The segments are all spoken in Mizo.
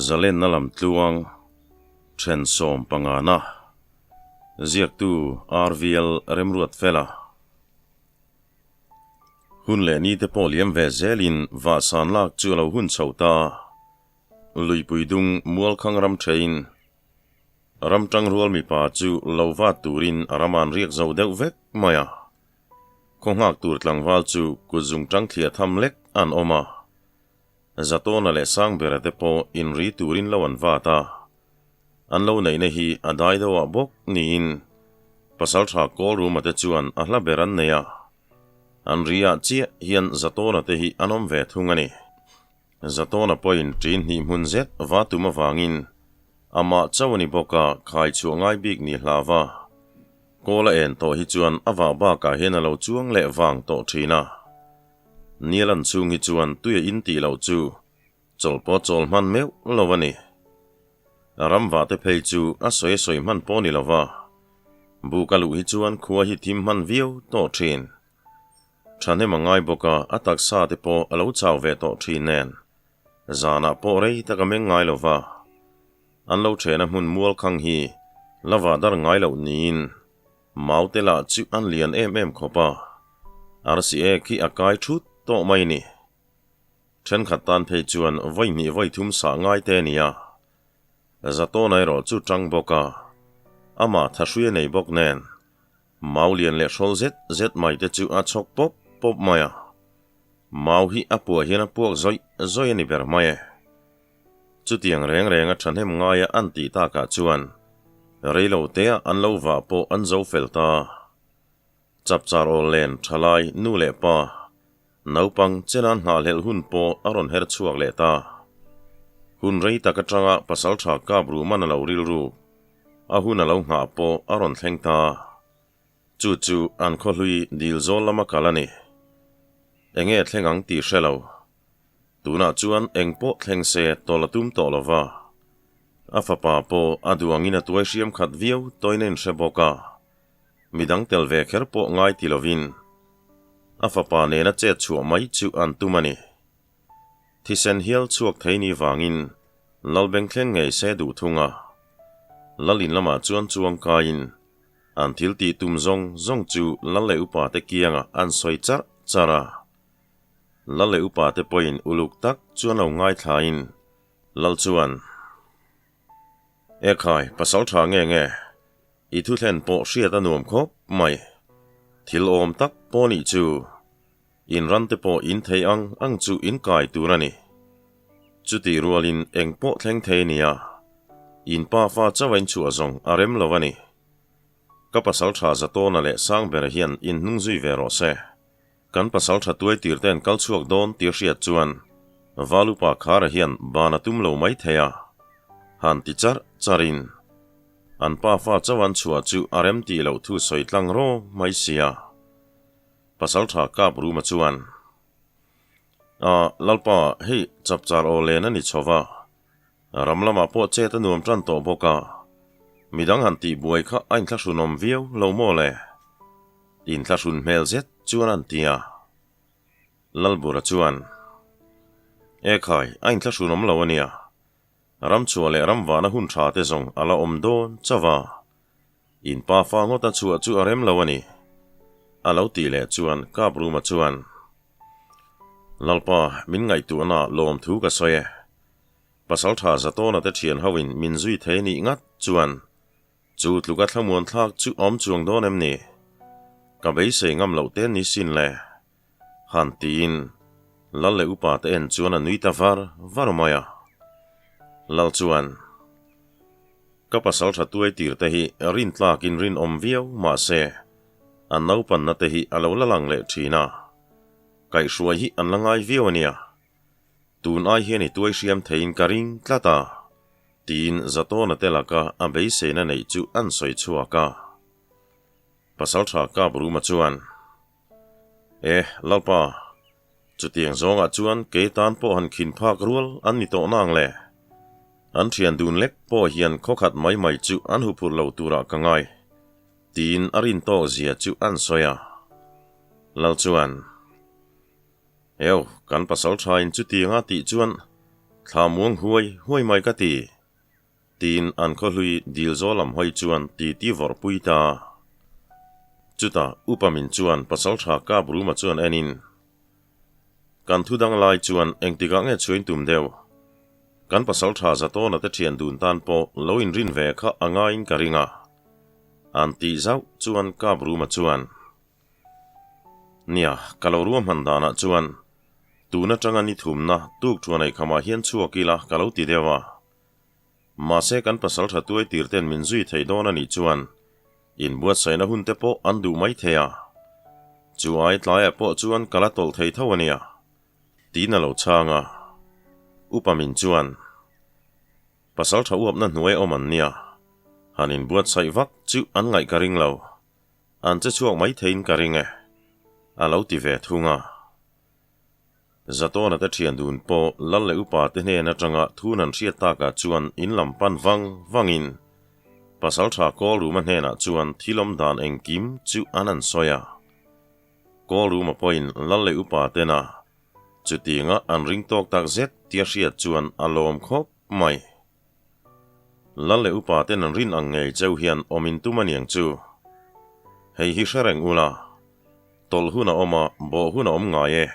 Zalenna lam tluang then 15na ziaktu RVL Remruatfela. Hun leh ni te pawh liam ve zelin vahsan lak chu a lo hun chho ta. Luipui dung mualkhang ram thein ram tangrual mipa chu lo vat turin a ram an riak zo deuh vek mai a. Khaw nghak tur tlangval chu kut zung tang thliah tham lek an awm a. Zatawna leh Sangbera te pawh inri turin lo an vat a. An lo neihna hi a dai deuhah bawk niin Pasaltha Kawlruma te chuan a hla ber an nei a. An riah chiah hian Zatawna te hi an awm ve thung a ni. Zatawna pawhin ṭin hnih hmun zet va tum avangin amah chauh a ni bawk a, khai chhuah ngai bik ni hlau va. Kawl a en tawh hi chuan a vah bakah hian a lo chuang leh vang tawh ṭhin a. Nialan chhung hi chuan tui a in tih loh chu chawl pawh chawl hman meuh lo a ni. Ram vah te phei chu a sawi a sawi hman pawh ni lo va, buk a luh hi chuan khua hi thim hman viau tawh thin. Thahnem a ngai bawk a, a taksa te pawh a lo chau ve tawh thin nen, zanah pawh rei tak a meng ngai lo va. An lo thehna hmun mual khang hi la vah dar ngai loh niin Mau te lah chu an lian em em khawp a, arsi ek hi a kai thut tawh mai ni. Thenkhat tan phei chuan vawi hnih vawi thum sah ngai te a ni a, Zatawna erawh chu tang bawk a, amah thahrui a nei bawk nen, mau lian leh hrawl zet zet mai te chu a chhawk pawp pawp mai a. Mau hi a puah hian a puak zawih zawih a ni ber mai e. Chutiang reng reng a thahnem ngaia an tih takah chuan reilo tea an lo vah pawh an zo fel ta. Chapchar awl len thalai nu leh pa naupang chenan nghahhlelh hun pawh a rawn her chhuak leh ta. Hun rei tak atanga pasaltha kap ruhman a lo rilruk a hun a lo nghah pawh a rawn thleng ta. Chu chu an khawhlui dil zawl lama kal a ni. Enge thleng ang tih hre lo. Tunah chuan eng pawh thleng se tawlh a tum tawh lo va, a fapa pawh a duangin a tuai hriam khat viau tawhin a inhre bawk a, midang tel ve kher pawh ngai ti lovin a fapa nena chet chhuah mai chu an tum a ni. Thisen hial chhuak thei ni vangin Lalbeng thleng ngei se duh thung a, Lalin lamah chuan chuang kaiin an thil tih tum zawng zawng chu Lal leh upate kiangah an sawi charh charh a. Lal leh upa te pawhin uluk tak chuan lo ngaithlain Lal chuan, Ekhai, pasal tha nge nge, i thuthlen pawh hriat a nuam khawp mai. Thil awm tak pawh nih chu, in ran te pawh in thei ang ang chu in kai tur a ni. Chutih rualin eng pawh thleng thei nia, in pa fa chauh a inchhuah zawng a rem lo a ni. Ka pasal tha Zatawna leh Sangbera hian in hnung zui ve rawh se. Kan pasal tha tuai tir te an kal chhuak dawn tih hriat chuan Valupa Khara hian ban a tum lo mai thei a, han ti charh charh in an pa fa chauh an chhuah chu a rem tih loh thu sawi tlang rawng mai sia. Pasal tha kap Ruma chuan, A, Lalpa, hei chapchar aw len a ni chho va, ram lamah pawh chet a nuam tan tawh bawk a, midang han tih buai kha a inthlahrunawm viau lo maw le? Inthlahrun hmel zet chuan an ti a. Lalbura chuan, Ekhai, a inthlahrun awm lo a nia. Ramchhuah leh ramvahna hun tha te zawng a la awm dawn chauh a. In pa fa ngawt a chhuah chu a rem lo a ni. A lo tih leh chuan Kapruma chuan, Lalpa, min ngaihtuahna lawmthu ka sawi e. Pasaltha Zatawna te thian hoin min zui thei nih ngat chuan Chu tluka thlamuan thlak chu awm chuang dawn em ni? Ka beisei ngam loh te ni sin le. Han tiin Lal leh upa te en chuan a nui ta var var mai a. Lal chuan, Ka pasal tha tuai tir te hi rintlakin rinawm viau mahse an naupanna te hi a lo la lang leh thin a, kaihhruai hi an la ngai viau a nia. Tun ai hian i tuai hriam theiin ka ring tlat a. Tiin Zatawna te laka a beiseina neih chu an sawi chhuak a. Pasaltha Kap Ruma chuan, E, Lalpa, chutiang zawngah chuan kei tan pawh han khin phak rual an ni tawh nang le. An thian dun lek pawh hian khawkhat mai mai chu an huphurh lo turah ka ngai, tiin a rin tawk zia chu an sawi a. Lal chuan, Eo, kan pasal thain chutianga tih chuan Thla muang huai huai mai ka ti. Tiin an khawhlui dil zawl lam hawi chuan titi vawrh pui ta. Chutah Upa min chuan Pasaltha Kap Ruma chuan enin, Kan thu dang lai chuan engtikah nge chhuain tum deuh? Kan Pasaltha Zatawna te thian dun tan pawh lo inrin ve kha a ngaiin ka ring a. An tih zauh chuan Kap Ruma chuan, Nia, ka lo ruahman danah chuan tun atanga ni thumna tuk thuan ei khamah hian chhuak ila ka lo ti deuh a. Mahse kan pasal tha tuai tir ten min zui theih dawn a nih chuan inbuatsaihna hun te pawh an duh mai thei a. Chu ai tlaiah pawh chuan ka la tawlh thei tho a nia, tiin a lo chhang a. Upa min chuan pasal tha uapna hnuai awm an nia, han inbuatsaih vak chu an ngaih ka ring lo. An che chhuak mai theiin ka ring e, a lo ti ve thung a. Zatawna te thian dun pawh Lal leh Upa te hnen atanga thun an hriat takah chuan in lam pan vang vangin Pasaltha Kawlruma hnenah chuan thil awm dan engkim chu an an sawi a. Kawlruma pawhin Lal leh Upa tena chutinga an ring tawk tak zet tia hriat chuan a lawm khawp mai. Lal leh upa ten an rin ang ngei cheu hian awm in tum aniang chu. Hei hi hre reng ula, tawlh hun a awm a, bawh hun a awm ngai e.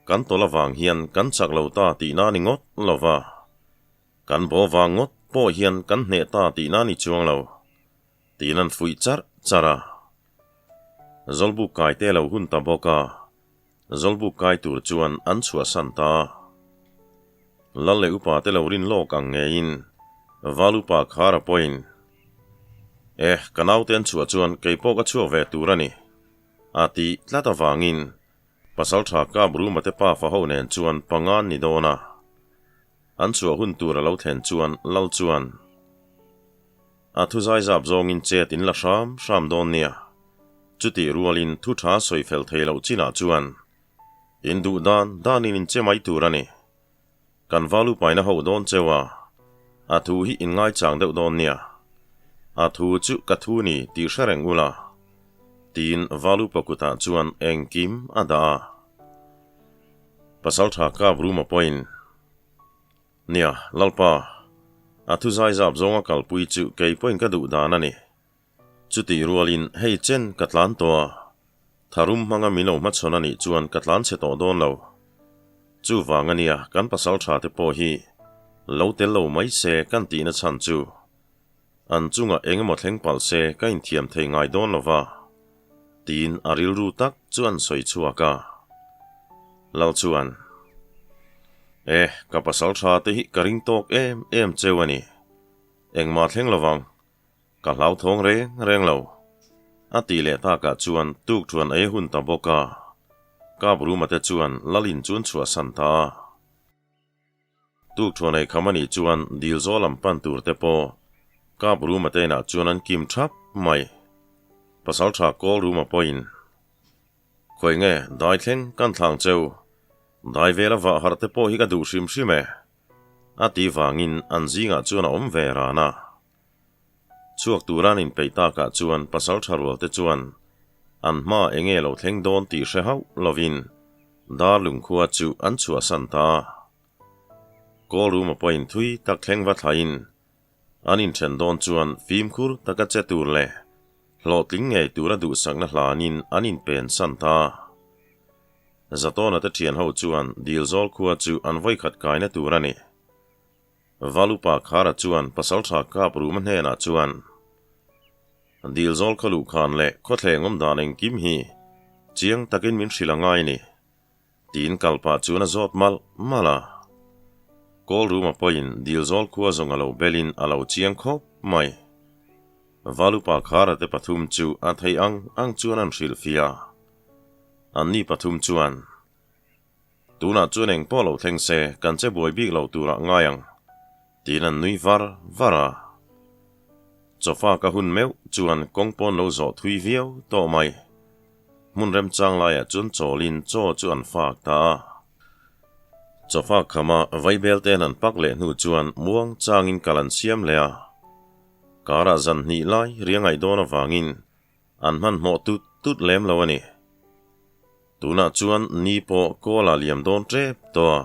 Kan tawlh avang hian kan chak lo ta tihna ni ngawt lo va, kan bawh vang ngawt pawh hian kan hneh ta tihna ni chuang lo, tiin an fuih charh charh a. Zawlbuk kai te lo hun ta bawk a, Zawlbuk kai tur chuan an chhuahsan ta. Lal leh upa te lo rin lawk ang ngeiin Val upa Khara pawhin, Eh, ka naute an chhuah chuan kei pawh ka chhuak ve tur a ni, a tih tlat avangin Pasaltha Kap Ruma te pafa ho nen chuan panga an ni dawn a. An chhuah hun tur a lo thlen chuan Lal chuan, A thu zaizap zawngin chet in la hram hram dawn nia. Chutih rualin thu tha sawi fel thei loh chinah chuan in duh dan danin in che mai tur a ni. Kan valu paina ho dawn cheu a, a thu hi in ngaichang deuh dawn nia. A thu chu ka thu ni tih hre reng ula, tiin valu pakutah chuan engkim a dah a. Pasaltha Kap Ruma pawhin. Nia, Lalpa, a thu zaizap zawnga kalpui chu kei pawhin ka duh dan a ni. Chutih rualin hei chen ka tlan tawh a, tharum hmanga min lo hmachhawn a nih chuan ka tlan chhe tawh dawn lo. Chuvang a nia kan pasal tha te pawh hi lo tel lo mai se kan tihna chhan chu an chungah eng emaw thleng palh se ka inthiam thei ngai dawn lo va, tiin a rilru tak chu an sawi chhuak a. Lal chuan, E, ka pasal tha te hi ka ring tawk em em cheu a ni. Engmah thleng lovang, ka hlauthawng reng reng lo. A tih leh takah chuan tukthuan ei hun ta bawk a. Kap Ruma te chuan Lalin chu an chhuahsan ta a. Tukthuan ei kham a nih chuan dil zawl lam pan tur te pawh Kap Ruma te inah chuan an kim thap mai. Pasaltha Kawl Ruma pawhin, Khawi nge dai thleng kan thlang cheu, dai vela vah harh te pawh hi ka duh hrim hrim e, a ti vangin an zingah chuan a awm ve ran a. Chhuak tura an inpeih takah chuan pasaltha rual te chuan an hma enge lo thleng dawn tih hre hauh lovin Darlung khua chu an chhuahsan ta a. Kawlruma pawhin thui tak thleng va thlain An inthen dawn chuan fimkhur taka che tur leh hlawhtling ngei tura duhsakna hlanin an inpensan ta. Zatawna te thian ho chuan Dilzawl khua chu an vawikhat kaina tur a ni. Valupa Khara chuan Pasaltha Kap Ruma hnenah chuan, Dilzawl khaw luhkhan leh khawthleng awm dan engkim hi chiang takin min hrilh a ngai ni. Tiin kal pah chuan a zawt malh malh a. Kawl ruma pawhin Dilzawl khua zawng a lo belin a lo chiang khawp mai. Valupa Khara te pathum chu a theih ang ang chuan an hrilhfiah a. Anni pathum chuan, Tunah chuan eng pawh lo thleng se kan che buai bik lo turah ngai ang, tiin an nui var var a. Chawfa ka hun meuh chuan kawng pawn lo zawh thui viau tawh mai. Hmun remchang laiah chuan chawlin chaw chu an fak ta a. Chawfa khama vaibel ten an pak leh hnu chuan muang changin kal an siam leh a. Karah zan hnih lai riangaih dawn avangin an hmanhmawh tut tut lem lo a ni. Tunah chuan ni pawh kawl a liam dawn tep tawh a.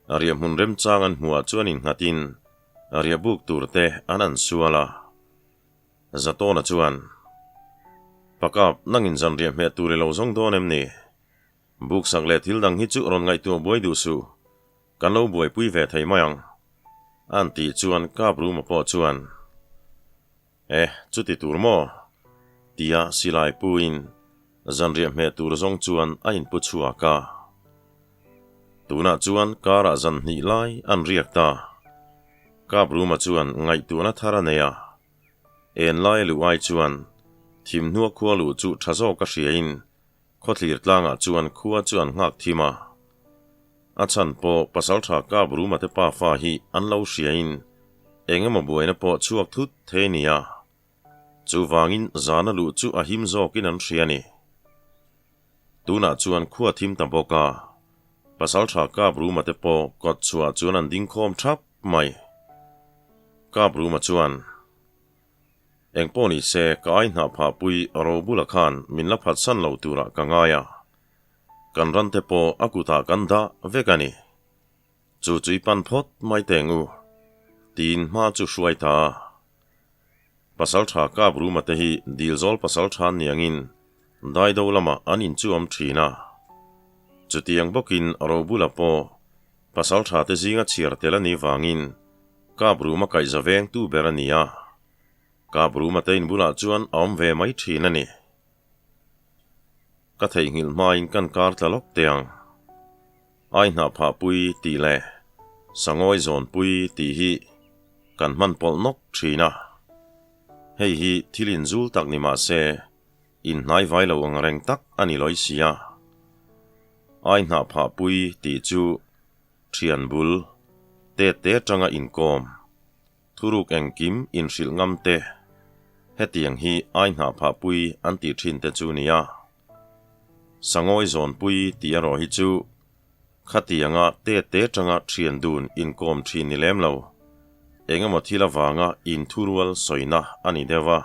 Riahhmun remchang an hmuhah chuan innghatin riahbuk tur te an an sual a. Zatawna chuan, Pakap, nangin zan riah hmeh tur i lo zawng dawn em ni? Buksak leh thil dang hi chu rawn ngaihtuah buai duh suh. Kan lo buaipui ve thei mai ang. An tih chuan Kap Ruma pawh chuan, E, chuti tur maw? Tia silai puin zanriah hmeh tur zawng chuan a inpu chhuak a. Tunah chuan karah zan hnih lai an riak ta. Kap Ruma chuan ngaihtuahna thar a nei a. En lai a luh ai chuan thimhnua khua luh chu tha zawk a hriain Khawthlir tlangah chuan khua chu an nghak thim a. A chhan pawh Pasaltha Kap Ruma te pafa hi an lo hriain eng emaw buaina pawh chhuak thut thei nia. Chuvangin zana luh chu a him zawkin an hria a ni. Tunah chuan khua thim ta bawk a, Pasaltha Kap Ruma te pawh kawt chhuah chuan an ding khawm thap mai. Kap Ruma chuan. Eng pawh ni se, ka ai hnah phah pui ro bula khan min la phatsan lo turah ka ngai a. Kan ran te pawh a kutah kan dah vek a ni. Chu chu i pan phawt mai teng u, tiin hma chu hruai ta a. Pasaltha Kap Ruma te hi Dilzawl pasaltha niangin Daido lamah an inchuam thin a. Chutiang bawkin Robula pawh pasaltha te zinga chhiar tel a nih vangin Kap Ruma kaihza vengtu ber a ni a. Kap Ruma te inbulah chuan a awm ve mai thin a ni. Ka theihnghilh hmain kan kar tla lawk teh ang. Ai hnah phah pui tih leh Sangawi zawn pui tih hi kan hman pawlh nawk thin a. Hei hi thil inzul tak ni mah se inhnai vai lo ang reng tak a ni lawi si a. Ai hnah phah pui tih chu thian bul tet te atanga inkawm Thuruk engkim inhrilh ngam te, hetiang hi ai hnah phah pui an tih thin te chu nia. Sangawi zawn pui tih erawh hi chu khatianga te te tanga thian dun inkawm thin ni lem lo, engemaw thil avanga inthurual sawina a ni deuh a.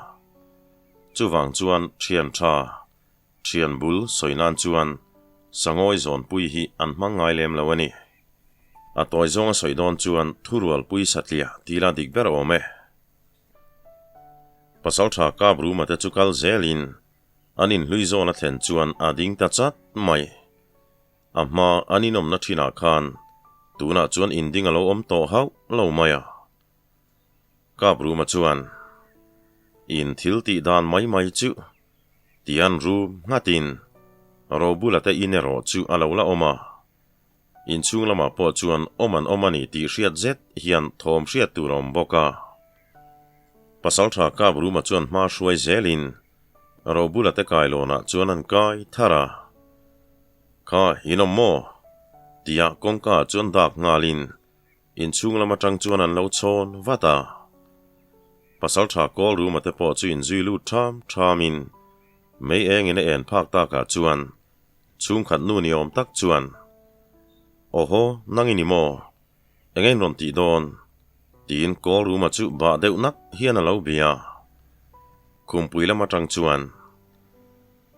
Chuvang chuan thian tha Thian bul sawi nan chuan Sangawi zawnpui hi an hmang ngai lem lo a ni. A tawi zawnga sawi dawn chuan thurualpui satliah tih la dik ber awm e. Pasaltha Kap Ruma te chu kal zelin an inhlui zawn a thlen chuan a ding ta chat mai. A hma an inawmna thinah khan tunah chuan inding a lo awm tawh hauh lo mai a. Kap Ruma chuan, In thil tih dan mai mai chu Tian rum nghatin Robula te in erawh chu a lo la awm a, inchhung lamah pawh chuan awm an awm a ni tih hriat zet hian thawm hriat tur a awm bawk a. Pasaltha Kap Ruma chuan hma hruai zelin Robula te kailawnah chuan an kai thar a. Kha, in awm maw? Tia kawngka ah chuan dak nghalin Inchhung lam atang chuan an lo chhawn vat a. Pasaltha kawl ruma te pawh chu inzui lut tham thamin mei engin a en phak takah chuan chhungkhat nu ni awm tak chuan, Awhaw, nang i ni maw? Eng a inrawn tih dawn? tiin kawl ruma chu bah deuh nak hian a lo bia. Khumpui lam atang chuan,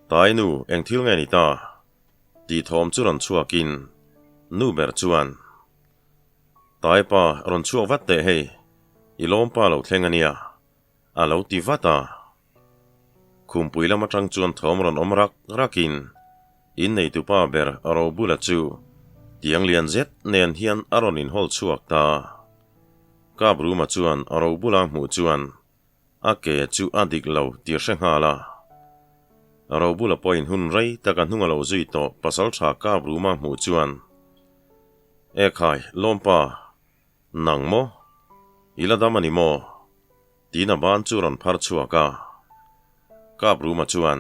Tai nu, eng thil nge ni ta? Tih thawm chu rawn chhuakin nu ber chuan, Taipa, rawn chhuak vat teh hei, i lawmpa lo thleng a nia, a lo ti vat a. Khumpui lam atang chuan thawm rawn awm rak rakin inneitupa ber Robula chu tiang lian zet nen hian a rawn inhawl chhuak ta. Kabruma chuan Robula hmuh chuan A ke chu a dik lo tih a hre nghal a. Robula pawhin hun rei tak a hnung a lo zui tawh pasaltha Kap Ruma hmuh chuan, E khai, lawmpa, nang maw? I la dam a ni maw? Tiin a ban chu rawn phar chhuak a. Kap Ruma chuan,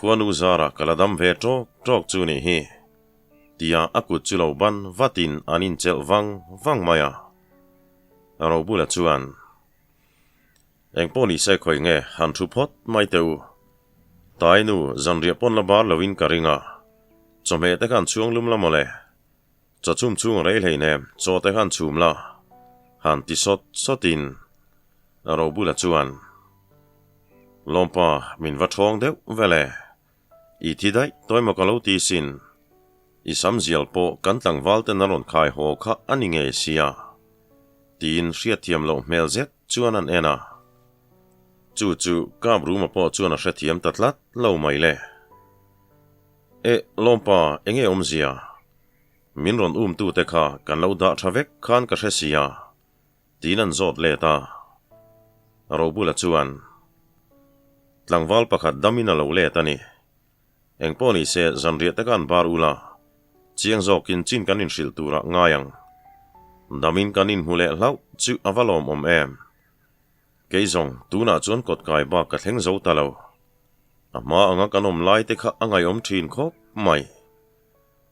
Khuanu zarah ka la dam ve tawk tawk chu nih hi, tia a kut chu lo ban vatin an inchelh vang vang mai a. Robula chuan, Eng pawh ni se khawi nge han thu phawt mai teh u. Tai nu, zanriah pawn la bar loin ka ring a. Chawhmeh te khan chhuang lum la mawle. Chaw chhum chhung a rei hleinem, chaw te khan chhum la. Han ti sawt sawtin Robula chuan, Lawmpa, min va thawng deuh vel e. I thi daih tawi maw ka lo ti sin. I sam zial pawh kan tlangval ten an rawn khai haw kha a ni ngei sia, tiin hriatthiam loh hmel zet chuan an en a. Chu chu Kapruma pawh chuan a hrethiam ta tlat lo mai le. Eh, Lawmpa, enge awmzia? Min rawn umtute kha kan lo dah tha vek khan ka hre sia, tiin an zawt let a. Robula chuan, Tlangval pakhat damin a lo let a ni. Engpawh ni se, zanriah te khan bar ula, chiang zawkin chin kan inhrilh turah ngai ang. Damin kan inhmu leh hlauh chu a va lawmawm em? Kei zawng, tunah chuan kawtkai bak ka thleng zo ta lo. A hma anga kan awm lai te kha a ngaihawm thin khawp mai.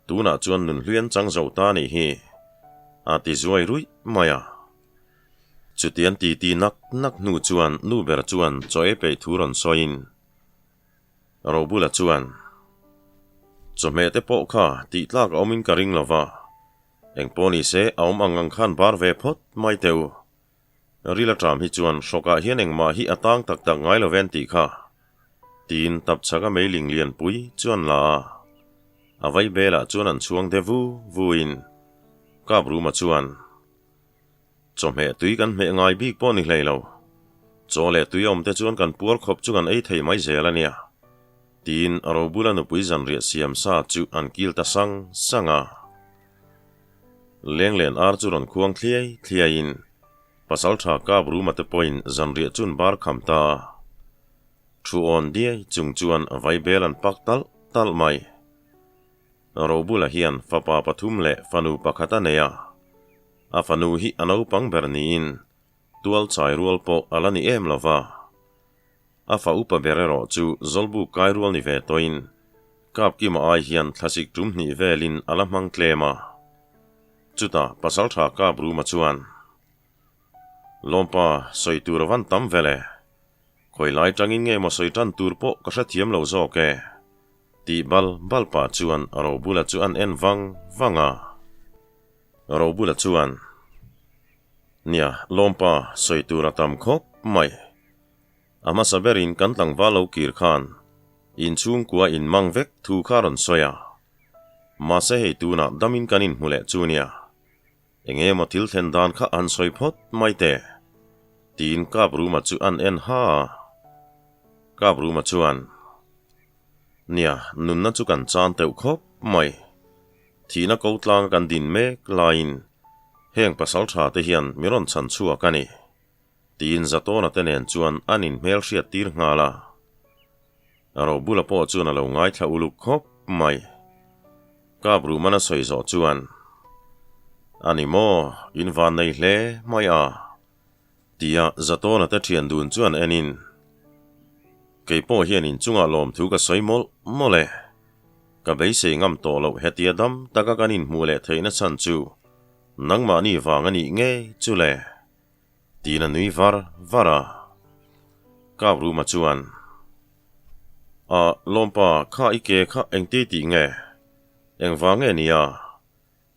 Tunah chuan nunhlui an chang zo ta nih hi, a ti zuai ruih mai a. Chutian titi nak nak hnu chuan nu ber chuan chaw ei peih thu rawn sawiin, Robula chuan, Chawhmeh te pawh kha tih tlak a awmin ka ring lo va, engpawh ni se a awm ang ang khan bar ve phawt mai teh u. Ril aṭam hi chuan hrawkah hian engmah hi a tang tak tak ngai lo ven tih kha, tiin tapchhaka meiling lianpui chuan la a. A vai belah chuan an chhuang de vu vuin Kapruma chuan, Chawhmeh tui kan hmeh ngai bik pawh ni hlei lo. Chaw leh tui awm te chuan kan puar khawp chu kan ei thei mai zel a nia, tiin a robula nupui zanriah siam sa chu an kil ta sang sang a. Lenglen ar chu rawn khuang thliai thliaiin Pasaltha Kap Ruma te pawhin zanriah chu an bar kham ta a. Thu awn diai chung chuan vaibel an pak talh talh mai. Robula hian fapa pathum leh fanu pakhat a nei a. A fanu hi a naupang ber niin tual chai rual pawh a la ni em lo va. A fa upa ber erawh chu Zawlbuk kai rual ni ve tawhin Kapkima ai hian thlasik tum hnih velin a la hmang tlem a. Chutah Pasaltha Kapruma chuan, Lawmpa, sawi tur a van tam vel e. Khawi lai tangin nge maw sawi tan tur pawh ka hrethiam lo zawk e. Tih bal bal pah chuan Robula chu an en vang vang a. Robula chuan, Nia, Lawmpa, sawi tur a tam khawp mai. A hmasa berin kan tlangval lo kir khan inchhungkua inmang vek thu kha rawn sawi a. Mahse hei tunah damin kan inhmu leh chu nia. Eng emaw thil thlen dan kha an sawi phawt mai teh, tiin Kapruma chu an en ha a. Kapruma chuan, Nia, nunna chu kan chan teuh khawp mai. Thihna ko tlanga kan din mek laiin heng pasal tha te hian mi rawn chhan chhuak a ni, tiin Zatawna te nen chuan an inhmel hriat tir nghal a. Robula pawh chuan a lo ngaithla uluk khawp mai. Kaprumana sawi zawh chuan, A ni maw, in van nei hle mai a, tia Zatawna te thian dun chuan enin, Kei pawh hian inchungah lawmthu ka sawi mawlh mawlh e. Ka beisei ngam tawh loh hetia dam taka kan inhmuh leh theihna chhan chu nangmahni vang a nih ngei chu le? Tiin a nui var var a. Kapruma chuan, A, Lawmpa, kha i ke kha engti tih nge? Engvang nge nia?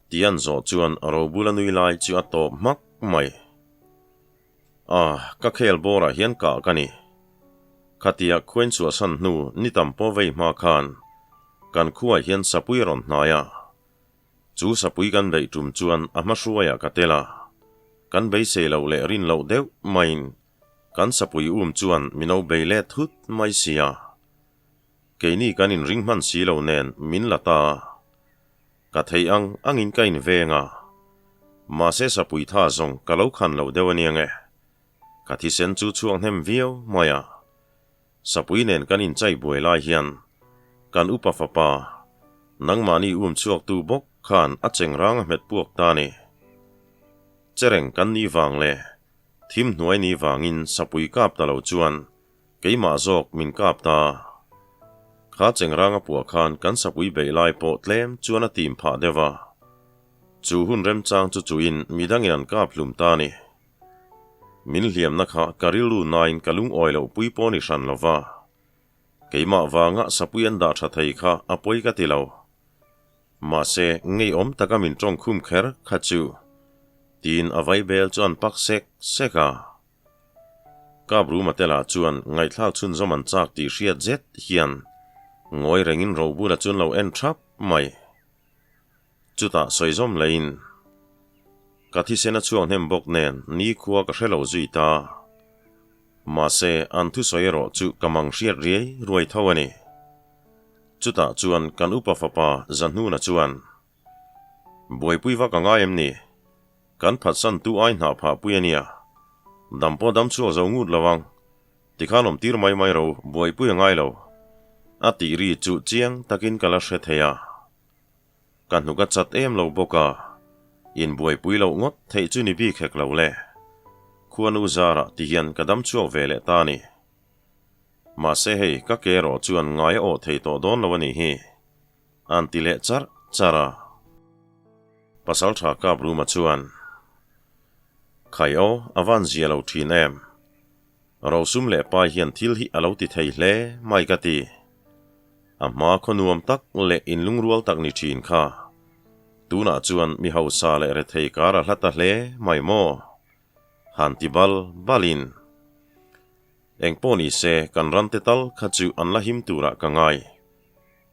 Tih an zawh chuan Robula nui lai chu a tawp hmak mai. A, ka khel bawrah hian kah ka ni. Khatia khuain chhuahsan hnu ni tam pawh vei hma khan kan khuaah hian sapui a rawn hnai a. Chu sapui kan beih tum chuan a hmahruaiah ka tel a. Kan beisei loh leh rin loh deuh maiin kan sapui um chuan min lo bei let thut mai sia. Keini kan inring hman si lo nen min la ta a. Ka thei ang angin ka inveng a, mahse sapui tha zawng ka lo khan lo deuh aniang e. Ka thisen chu chhuak hnem viau mai a. Sapui nen kan inchai buai lai hian kan upa fapa, nangmahni um chhuaktu bawk khan a chengrang a hmet puak ta ni. Chereng kan ni vang leh thim hnuai ni vangin sapui kap ta lo chuan Keimah zawk min kap ta. Kha chengrang a puah khan kan sapui beih lai pawh tlem chuan a tim phah deuh a. Chu hun remchang chu chuin midangin an kap hlum ta ni. Min hliamna kha ka rilru nain ka lungawi loh pui pawh ni hran lo va. Keimah vanga sapui an dah tha thei kha a pawi ka ti lo. Mahse, ngeiawm taka min tawngkhum kher kha chu. Tiin a vaibel chu an pak sek sek a. Kapruma te lah chuan ngaihthlak chhunzawm an chak tih hriat zet hian ngawi rengin Robula chu an lo en thap mai. Chutah sawi zawm leiin, Ka thisen a chhuak hnem bawk nen nikhua ka hre lo zui ta. Mahse, an thusawi erawh chu ka mang hriat riai ruai tho a ni. Chutah chuan kan upa fapa Zahnuna chuan, Buaipui vak a ngai em ni? Kan phatsan tu ai hnah phah pui a nia. Dam pawh dam chhuak zo ngut lo ang. Tikhan awm tir mai mai ro, buaipui a ngai lo. A tih ri chu chiang takin ka la hre thei a. Ka hnuk a chat em lo bawk a, inbuaipui loh ngawt theih chu ni bik hek lo le. Khuanu zarah ti hian ka dam chhuak ve leh ta a ni. Mahse hei ka ke erawh chuan ngai a awh thei tawh dawn lo a nih hi. An ti leh charh charh a. Pasaltha Kapruma chuan, Khai aw, a van zia lo thin em? Rosum leh pai hian thil hi a lo ti thei hle mai ka ti. A hma khaw nuam tak leh inlungrual tak ni thin kha. Tunah chuan mi hausa leh rethei kar a hla ta hle mai maw? Han ti bal balin. Engpawh ni se kan rante tal kha chu an la him turah ka ngai.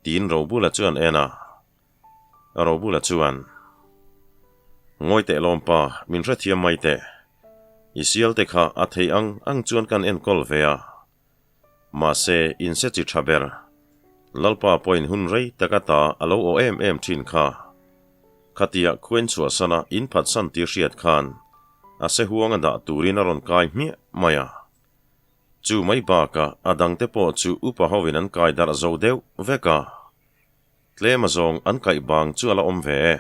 Tiin Robula chu an en a. Robula chuan, Ngawi teh lawmpa, min hrethiam mai teh. I sial te kha a thei ang ang chuan kan enkawl ve a. Mahse, inse chi tha ber. Lalpa pawhin hun rei tak ata a lo aw em em thin kha. Khatia khuain chhuahsana in phatsan tir hriat khan a se huang a dah turin a rawn kai hmiah mai a. Chu mai bakah a dangte pawh chu upa hovin an kai darh zo deuh vek a. Tlem azawng an kaih bang chu a la awm ve e.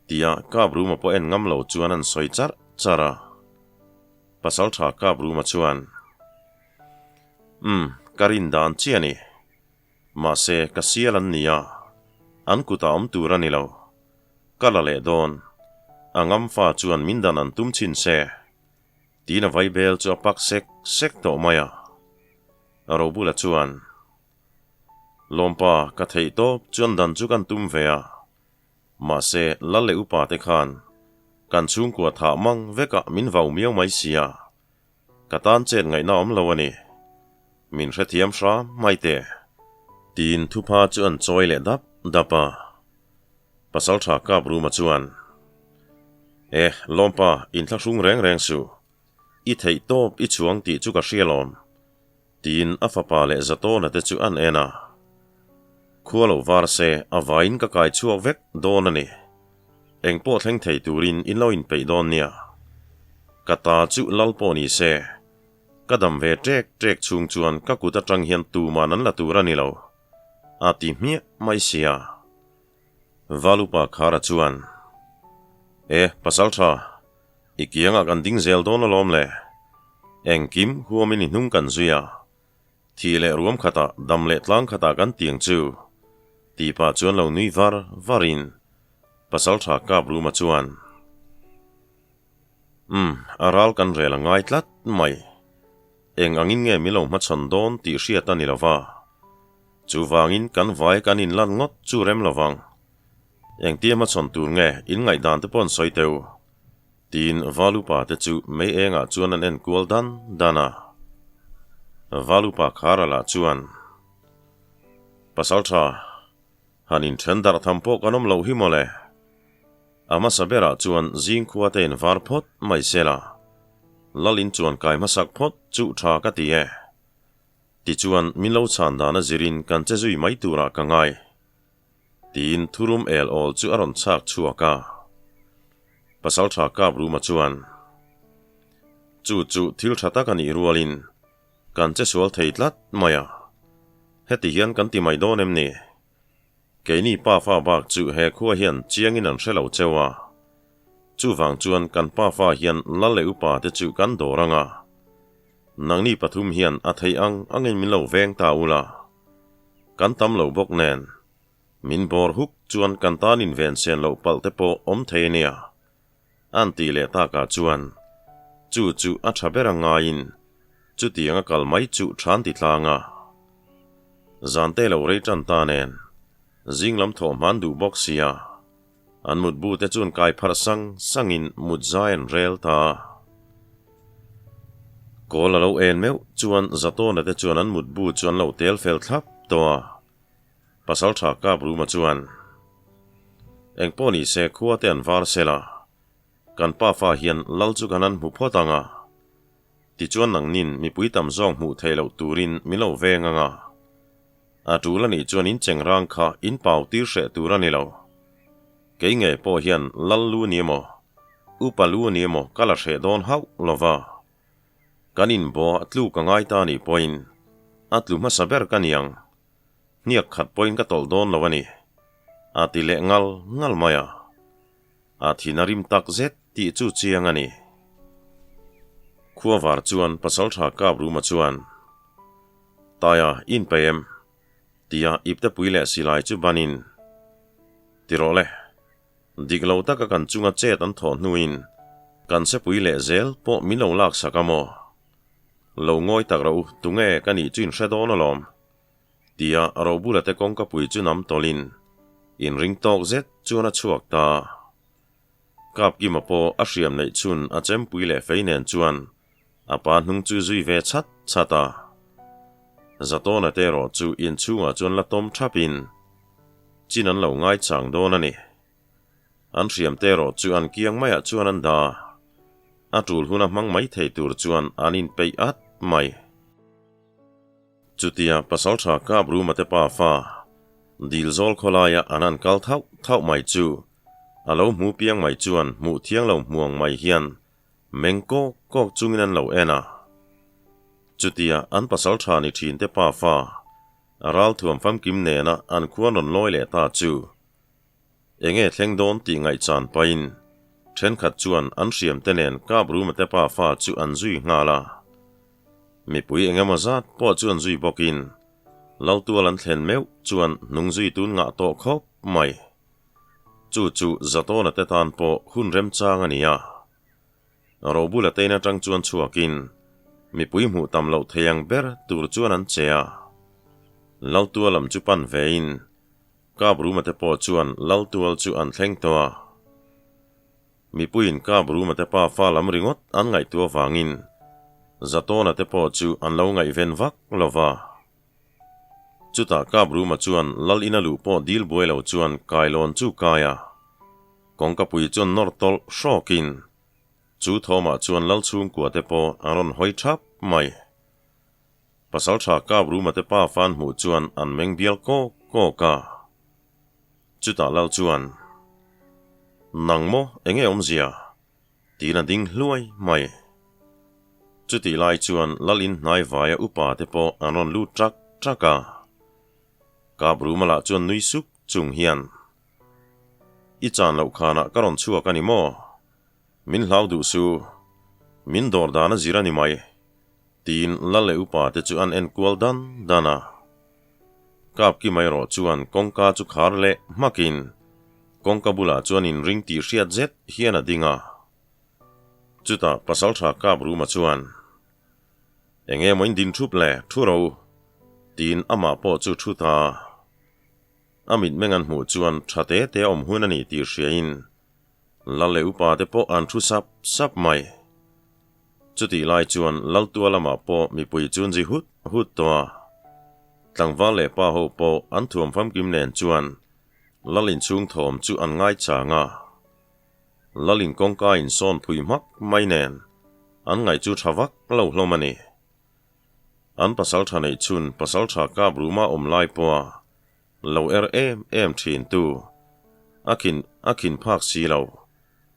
Tia Kap Ruma pawh en ngam lo chuan an sawi charh charh a. Pasaltha Kap Ruma chuan, Umm, ka rin dan chiah a ni. Mahse, ka sial an ni a, an kutah awm tur a ni lo. Ka la leh dawn. A ngam fa chuan min dan an tum chhin se. Tiin a vaibel chu a pak sek sek tawh mai a. Robula chuan, Lawmpa, ka theih tawp chuan dan chu kan tum ve a. Mahse, lal leh upa te khan kan chhungkua thah mang vekah min vau miau mai sia. Ka tan chet ngaihna awm lo a ni. Min hrethiam hram mai teh. Tiin thupha chu an chawi leh dap dap a. Pasaltha Kapruma chuan, E, Lawmpa, inthlahrung reng reng suh. I theih tawp i chuang tih chu ka hria lawm. Tiin a fapa leh Zatawna te chu an en a. Khua lo var se, a vaiin ka kai chhuak vek dawn a ni. Eng pawh thleng thei turin in lo inpeih dawn nia. Ka ta chu lal pawh ni se. Ka dam ve ṭek ṭek chhung chuan ka kut aṭang hian tuman an la tur a ni lo. A ti hmiah mai sia. Valupa Khara chuan, E, Pasalṭha, i kiangah kan ding zel dawn alawm le. Engkim huamin i hnung kan zui a. Thih leh ruam khatah, dam leh tlang khatah kan tiang chu. Tih pah chuan lo nui var varin Pasalṭha Kapruma chuan, Umm, a ral kan rel a ngai tlat mai. Eng angin nge min lo hmachhawn dawn tih hriat a ni lo va. Chuvangin kan vai kan inlan ngawt chu rem lo vang. Engtia hmachhawn tur nge in ngaihdan te pawh an sawi teu? Tiin Valupa te chu mei engah chuan an en kual dan dan a. Valupa Khara lah chuan, Pasaltha, han inthen darh tham pawh kan awm loh hi mawle. A hmasa berah chuan zingkhua te in var phawt mai sela, Lal in chuan kai hmasak phawt chu tha ka ti e. Tichuan min lo chhan dan a zirin kan che zui mai turah ka ngai. Tiin thurum el awl chu a rawn chhak chhuak a. Pasaltha Kapruma chuan, Chu chu thil tha tak a nih rualin kan che sual thei tlat mai a. Heti hian kan ti mai dawn em ni? Keini pa fa bak chu he khua hian chiangin an hre lo cheu a. Chuvang chuan kan pa fa hian lal leh upa te chu kan dawr ang a. Nangni pathum hian a theih ang angin min lo veng ta ula. Kan tam lo bawk nen, min bawr huk chuan kan tan inven sen loh palh te pawh awm thei a nia. An tih leh takah chuan chu chu a tha ber a ngaiin chutiang a kal mai chu than ti tlang a. Zante lo rei tan ta nen, zing lam thawh hman duh bawk sia, an mutbu te chuan kai pharh sang sangin mut zai an rel ta a. Kawl a lo en meuh chuan Zatawna te chuan an mutbu chu an lo tel fel thlap tawh a. Pasaltha Kapruma chuan. Engpawh ni se khua te an var sel a, kan pafa hian lal chu kan han hmu phawt ang a. Tichuan nangnin mipui tam zawk hmuh theih loh turin min lo veng ang a. A tul a nih chuan in chengrang kha in pau tir hreh tur a ni lo. Kei ngei pawh hian lal lu ni emaw, upa lu ni emaw ka la hreh dawn hauh lo va. Kan inbaw a tluk a ngai ta nih pawhin a tlu hmasa ber ka ni ang. Hniak khat pawhin ka tawlh dawn lo a ni, a ti leh ngal ngal mai a. A thin a rim tak zet tih chu chiang a ni. Khuavar chuan Pasaltha Kapruma chuan, Taia, in peih em? tia iptepui leh silai chu banin, Ti rawh le, dik lo taka kan chunga chet an thawh hnuin kan sepui leh zel pawh min lo laksak a maw? Lo ngawi tak rawh u, tunge ka nih chu in hre dawn alawm. Tia Robula te kawngkapui chu nam tawlhin inring tawk zet chuan a chhuak ta. Kapkima pawh a hriam neih chhun a chempui leh fei nen chuan a pa hnung chu zui ve chhat chhat a. Zatawna te erawh chu inchhungah chuan la tawm thapin chin an lo ngaichang dawn a ni. An hriam te erawh chu an kiang maiah chuan an dah a, a tul huna hmang mai thei tur chuan an inpeih at mai. Chutia Pasaltha Kapruma te pafa Dilzawl khawlaia an han kal thauh thauh mai chu a lo hmu piang mai chuan hmuh thiang lo hmuang mai hian meng kawk kawk chungin an lo en a. Chutia an Pasaltha ni thin te pafa ralthuam famkim nena an khuan rawn lawi leh ta chu Enge thleng dawn tih ngaihchan pahin thenkhat chuan an hriamte nen Kapruma te pafa chu an zui nghal a. Mipui engemaw zat pawh chu an zui bawkin Laltual an thlen meuh chuan hnung zui tun ngah tawh khawp mai. Chu chu Zatawna te tan pawh hun remchang a ni a. Robula te in atang chuan chhuakin mipui hmuh tam loh thei ang ber tur chuan an che a. Laltual lam chu pan vein Kapruma te pawh chuan Laltual chu an thleng tawh a. Mipuiin Kapruma te pa fa lam ringawt an ngaihtuah avangin Zatawna te pawh chu an lo ngaihven vak lo va. Chutah Kapruma chuan Lal ina luh pawh dil buai lo chuan kailawn chu kai a. Kawngkapui chuan nawr tawlh hrawkin chu thawmah chuan Lal chhungkua te pawh an rawn hawi thap mai. Pasaltha kap Ruma te pa fan hmuh chuan an meng bial kawk kawk a. Chutah lal chuan, Nang maw enge awmzia? tiin a ding hluai mai. Chutih lai chuan lal in hnai vaia upa te pawh an rawn lut ṭak ṭak a. Kap Ruma lah chuan nui suk chung hian, I chan loh khanah ka rawn chhuak a ni maw? Min hlau duh su. Min dawr dan a zir a ni mai. Tiin lal leh upa te chu an en kual dan dan a. Kapki mai erawh chuan kawngka chu khar leh hmakin kawngka bulah chuan inring tih hriat zet hian a ding a. Chutah Pasaltha Kapruma chuan, Enge maw in din thup le, thu ro? Tiin amah pawh chu thu ta. A mitmeng an hmuh chuan tha te te a awm hun a ni tih hriain Lal leh upa te pawh an thu sap sap mai. Chutih lai chuan Laltua lamah pawh mipui chu an zi hut hut tawh a. Tlangval leh pa ho pawh an thuam famkim nen chuan Lal inchhung thawm chu an ngaichang a. Lal in kawngka insawn phui hmak mai nen an ngaih chu tha vak lo hlawm a ni. An pasaltha neih chhun pasaltha kap ruma awm lai pawha lo er em em thin tu a khin a khin phak si lo.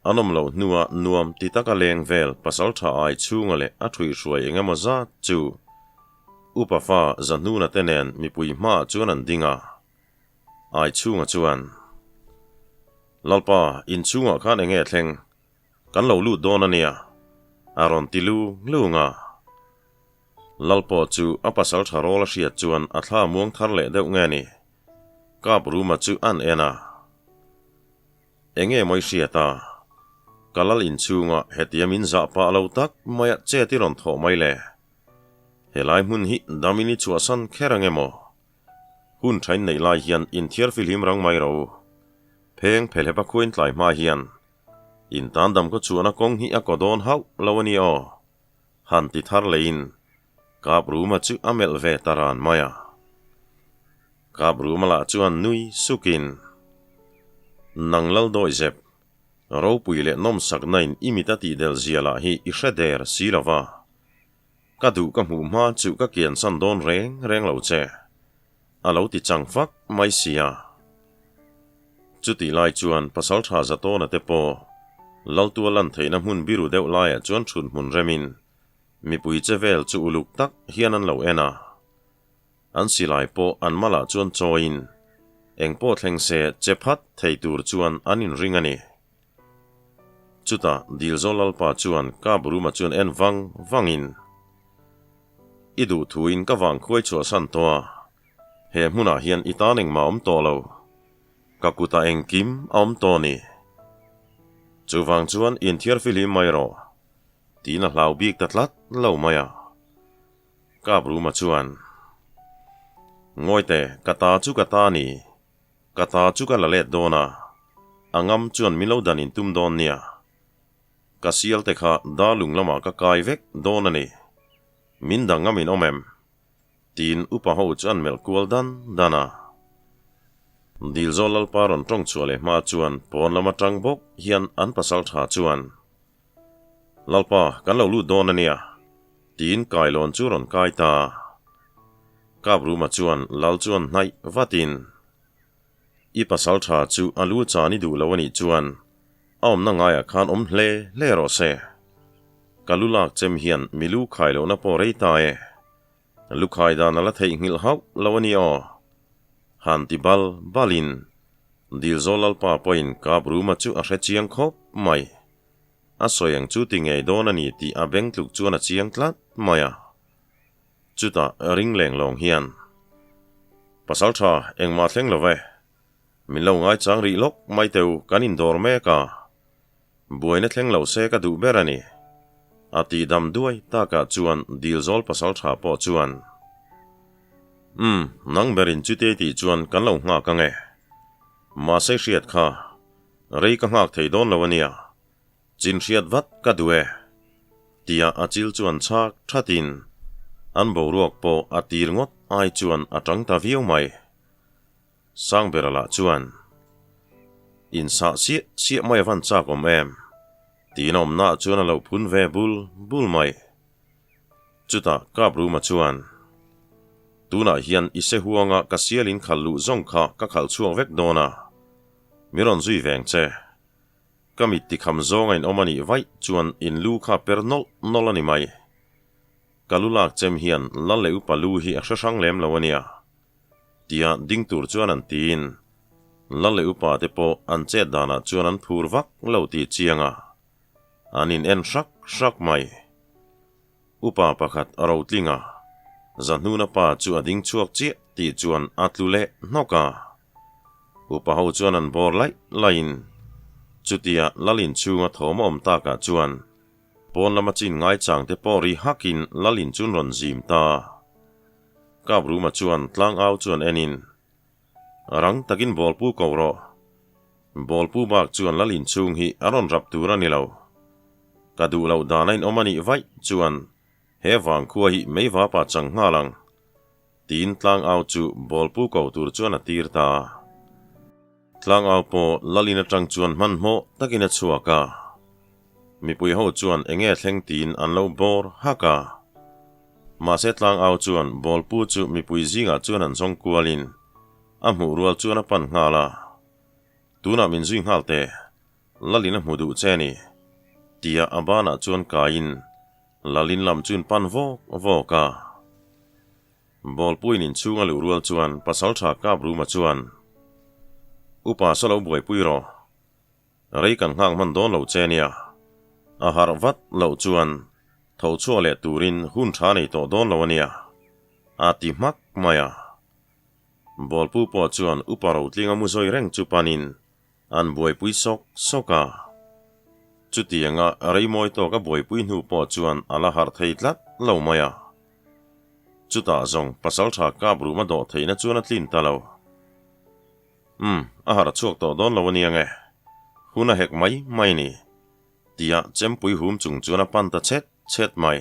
An awm loh hnua nuam ti taka leng vel pasaltha ai chhunga leh a thuihhruai eng emaw zat chu Upa fa Zahnuna te nen mipui hmaah chuan an ding a. Ai chhunga chuan, Lalpa, inchhungah khan eng nge thleng? Kan lo lut dawn a nia, a rawn ti lung lung a. Lal pawh chu a pasal tha rawl a hriat chuan a thla muang thar leh deuh nge ni? Kap Ruma chu an en a. Enge maw i hriat a? Ka lal inchhunga hetia min zah pah lo tak maia chet i rawn thawh mai le? Helai hmun hi damin i chhuahsan kher ange maw? Hun thain neih lai hian inthiar filhim rang mai ro. Pheng phelhep a khuain tlai hma hian in tan dam khaw chhuahna kawng hi a kaw dawn hauh lo a ni aw. Han ti thar leiin Kap Ruma chu a melh ve ta ran mai a. Kap Ruma lah chuan nui sukin. Nang lal dawi zep, ropui leh nawmsakna in i mit a tihdel zia lah hi i hre der si lo va. Ka duh ka hmuh hma chu ka kiansan dawn reng reng lo che, a lo ti chang fak mai si a. Chutih lai chuan Pasaltha Zatawna te pawh Laltua lan theihna hmun biru deuh laiah chuan thut hmun remin mipui che vel chu uluk tak hian an lo en a. An silai pawh an malah chuan chawiin eng pawh thleng se che phat thei tur chuan an inring a ni. Chutah Dilzawl Lalpa chuan Kap Ruma chuan en vang vangin, I duh thuin ka vang khuai chhuahsan tawh a, he hmunah hian i tan engmah a awm tawh lo. Ka kutah engkim a awm tawh a ni. Chuvang chuan inthiar fihlim mai rawh, tiin a hlau bik ta tlat lo mai a. Kap Ruma chuan, Ngawite, ka ta chu ka ta a ni. Ka ta chu ka la let dawn a, a ngam chuan min lo dan in tum dawn nia. Ka sial te kha darlung lamah ka kai vek dawn a ni. Min dang ngam in awm em? Tiin upa ho chu an melh kual dan dan a. Dilzawl Lalpa rawn tawng chhuah leh hma chuan pawn lam atang bawk hian an pasal tha chuan, Lalpa, kan lo lut dawn a nia, tiin kailawn chu rawn kai ta. Kapruma chuan Lal chuan hnaih vatin, I pasal tha chu a lu chan i duh lo a nih chuan a awmna ngaiah khan awm hle hle rawh se. Ka lu lak chem hian mi lu khai lohna pawh rei ta e. Lu khai dan a la theihnghilh hauh lo a ni aw. Han ti bal balin Dilzawl Lalpa pawhin Kapruma chu a hre chiang khawp mai. A sawi ang chu ti ngei dawn a ni tih a beng tluk chuan a chiang tlat mai a. Chutah ring leng lawng hian, Pasal tha, engmah thleng lo ve. Min lo ngaichang rih lawk mai teu kan indawr mek a. Buaina thleng lo se ka duh ber a ni. A tih dam duai takah chuan Dilzawl pasal tha pawh chuan, Umm, nang berin chutei tih chuan kan lo nghak ang e. Mahse hriat kha, rei ka nghak thei dawn lo a nia. Chin hriat vat ka duh e, tia a chil chuan chhak thatin an boruak pawh a tir ngawt ai chuan a tang ta viau mai. Sangbera lah chuan, Insah siah siah mai avan chak awm em? tiin a awmnaah chuan a lo phun ve bul bul mai. Chutah Kapruma chuan, Tunah hian i se huanga ka sialin khalh luh zawng kha ka khalh chhuak vek dawn a, mi rawn zui veng che. Ka mit tikham zawng a inawm a nih vaih chuan in lu kha per nawlh nawlh a ni mai. Ka lu lak chem hian Lal leh upa lu hi a hre hrang lem lo a nia. Tia ding tur chuan an tiin Lal leh upa te pawh an chet danah chuan an phur vak lo tih chiang a, an in en hrak hrak mai. Upa pakhat a rotling a, Zahnuna pa chu a ding chhuak chiah tih chuan a tlu leh hnawk a. Upa ho chuan an bawr laih laihin chutia Lalin chhunga thawm a awm takah chuan pawn lama chin ngaichang te pawh ri hakin Lalin chun rawn zim ta. Kapruma chuan tlangau chuan enin, Rang takin bawlpu ko rawh. Bawlpu bak chuan Lalin chhung hi a rawn rap tur a ni lo. Ka duh loh dan a inawm a nih vaih chuan he vangkhua hi meivapa chang nghal ang. Tiin tlangau chu bawlpu ko tur chuan a tir ta. Tlangau pawh Lalin atang chuan hmanhmawh takin a chhuak a. Mipui ho chuan enge thleng tiin an lo bawr hak a. Mahse tlangau chuan bawlpu chu mipui zingah chuan an zawng kualin a hmuh rual chuan a pan nghal a. Tunah min zui nghal teh, Lalin a hmu duh che ni, tia a banah chuan kaiin Lalin lam chuan pan vawk vawk a. Bawlpuiin inchhung a luh rual chuan Pasaltha Kapruma chuan, Upa saw lo buaipui rawh. Rei kan nghak hman dawn lo che nia. A harh vat loh chuan tho chhuah leh turin hun tha nei tawh dawn lo a nia, a ti hmak mai a. Bawlpu pawh chuan Upa Rotlinga mu zawi reng chu panin An buaipui sawk sawk a. Chutianga reimawi tawk a buaipui hnu pawh chuan a la harh thei tlat lo mai a. Chutah zawng pasaltha kap rum a dawh theihna chuan a tlin ta lo. Umm, a harh chhuak tawh dawn lo a nia nge. Hun a hek mai mai ni. Tia chempui hum chung chuan a pan ta chhet chhet mai.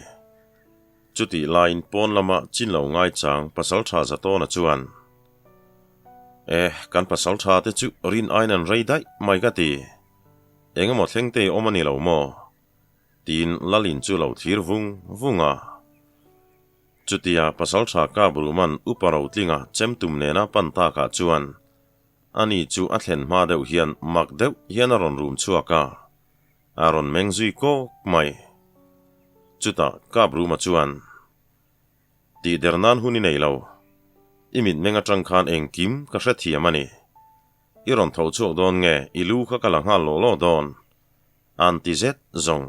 Chutih laiin pawn lama chin lo ngaichang pasaltha Zatawna chuan. Eh, kan pasal tha te chu rin aiin an rei daih mai ka ti. Eng emaw thleng te i awm a ni lo maw? Tiin Lalin chu lo thlir vung vung a. Chutia pasal tha kap ruhman Upa Rotlinga chem tum nena pan takah chuan ani chu a thlen hma deuh hian mak deuh hian a rawn rum chhuak a, a rawn meng zui kawk mai. Chutah kap ruma chuan. Tih der nan hun i nei lo. I mitmeng atang khan engkim ka hrethiam a ni. I rawn tho chhuak dawn nge i lu kha ka la nghal lawh lawh dawn? An ti zet zawng.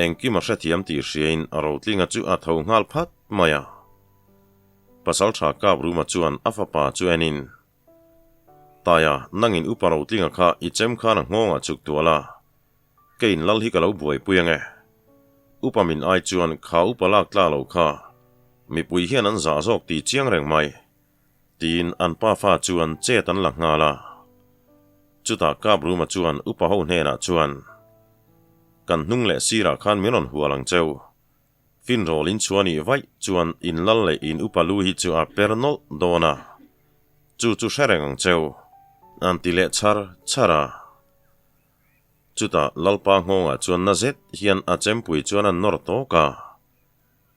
Engkim a hrethiam tih hriain Rotlinga chu a tho nghal phat mai a. Pasaltha Kapruma chuan a fapa chu enin, Taia, nangin Upa Rotlinga kha i chem khan a nghawngah chuk tual a. Keiin lal hi ka lo buaipui ange. Upa min ai chuan kha upa lak tla lo kha mipui hian an zah zawk tih chiang reng mai. Tiin an pafa chuan chet an la nghal a. Chutah Kapruma chuan upa ho hnenah chuan, Kan hnung leh sirah khan min rawn hual ang cheu. Finrawl in chhuah nih vaih chuan in lal leh in upa lu hi chu a per nawlh dawn a. Chu chu hre reng ang cheu. An ti leh chhar chhar a. Chutah Lalpa nghawngah chuan na zet hian a chempui chuan a nawr tawk a,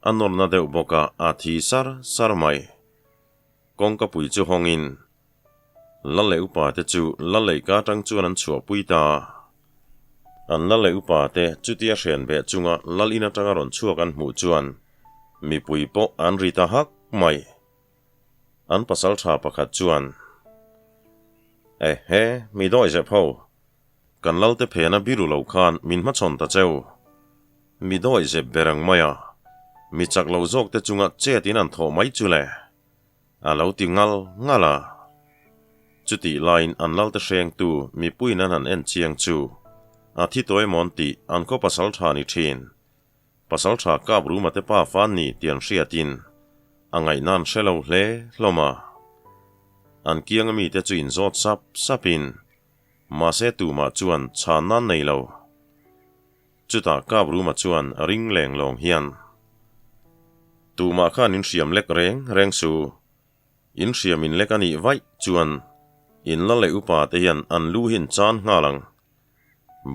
a nawr na deuh bawk a, a thi sar sar mai. Kawngka pui chu hawngin Lal leh upa te chu Lal leihka atang chuan an chhuahpui ta a. An Lal leh upa te chutia hrian beh chunga Lal in atanga rawn chhuak an hmuh chuan mipui pawh an ri ta hak mai. An pasal tha pakhat chuan, Ehe, mi dawi zep ho, Kan Lalte phena biru lo khan min hmachhawn ta cheu. Mi dawi zep ber ang mai a, mi chak lo zawk te chunga chet in an thawh mai chu le. A lo ti ngal ngal a. Chutih laiin an Lalte hrengtu mipuiin an han en chiang chu a thi tawi mawn tih an khaw pasal tha ni thin. Pasal tha kap Ruma te pa fan ni tih an hriatin a ngaihna an hre lo hle hlawm a. An kianga mite chu inzawt sap sapin Mahse tumah chuan chhan nan nei lo. Chutah Kap Ruma chuan ring leng lawng hian, Tumah khan in hriam lek reng reng su. In hriam in lek a nih vaih chuan in la leh upa te hian an lu hi in chan nghal ang.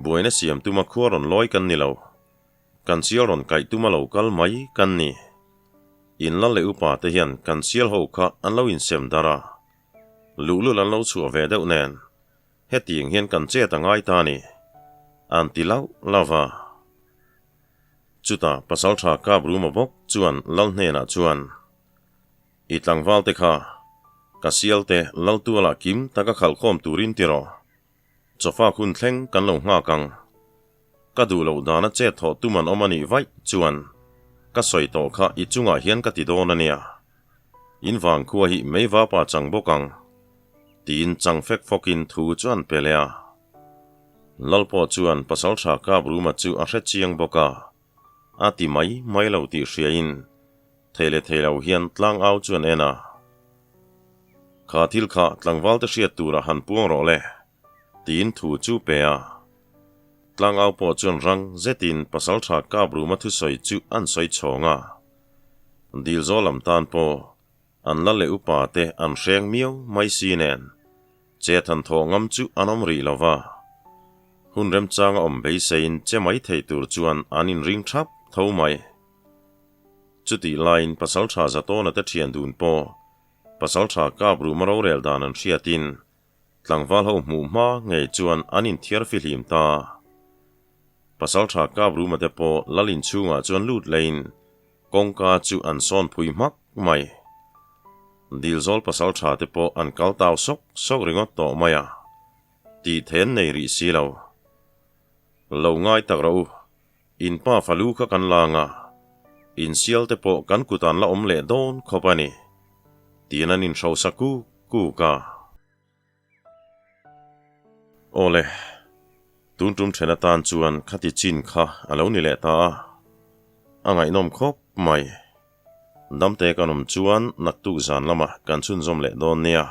Buaina siam tuma khua rawn lawi kan ni lo. Kan sial rawn kaih tuma lo kal mai kan ni. In la leh upa te hian kan sial ho kha an lo insem darh a. Luhlul an lo chhuah ve deuh nen, hetiang hian kan chet a ngai ta a ni, an ti lauh lauh va. Chutah Pasalṭha Kap Ruma bawk chuan Lal hnenah chuan, I tlangval te kha, ka sial te Laltualah kim taka khalhkhawm turin ti rawh. Chawfak hun thleng kan lo nghak ang. Ka duh loh dana chet thawh tum an awm a nih vaih chuan ka sawi tawh kha i chungah hian ka ti dawn a nia. In vangkhua hi mei vapa chang bawk ang. Tiin chang fek fawkin thu chu an pe leh a. Lal pawh chuan Pasalṭha Kapruma chu a hre chiang bawk a, a ti mai mai lo tih hriain thei leh thei lo hian tlangau chu an en a. Kha thil kha tlangvalte hriat turah han puang rawh le, tiin thu chu pe a. Tlangau pawh chuan rang zetin Pasalṭha Kapruma thusawi chu an sawi chhawng a. Dilzawl lam tan pawh an la leh upa te an hreng miau mai si nen che than thawh ngam chu an awm rih lo va. Hun remchanga awm beiseiin che mai thei tur chuan an inring thap tho mai. Chutih laiin Pasalṭha Zatawna te ṭhian dun pawh Pasalṭha Kapruma rorel dan an hriatin Tlangval ho hmuh hma ngei chuan an inthiar fihlim ta. Pasalṭha Kapruma te pawh lal inchhungah chuan lut leiin kawngka chu an sawn phui hmak mai. Dilzawl pasalṭha te pawh an kal tau sawk sawk ringawt tawh mai a, tih then nei rih si lo. Lo ngai tak rawh u, in pa falu kha kan la anga, insial te pawh kan kut an la awm leh dawn khawp a ni, tiin an inhrosa kuk kuk a. Awle, tun tum then atan chuan khati chin kha a lo ni leh ta a, a ngaihnawm khawp mai. Damte kan awm chuan naktuk zan lamah kan chhunzawm leh dawn nia.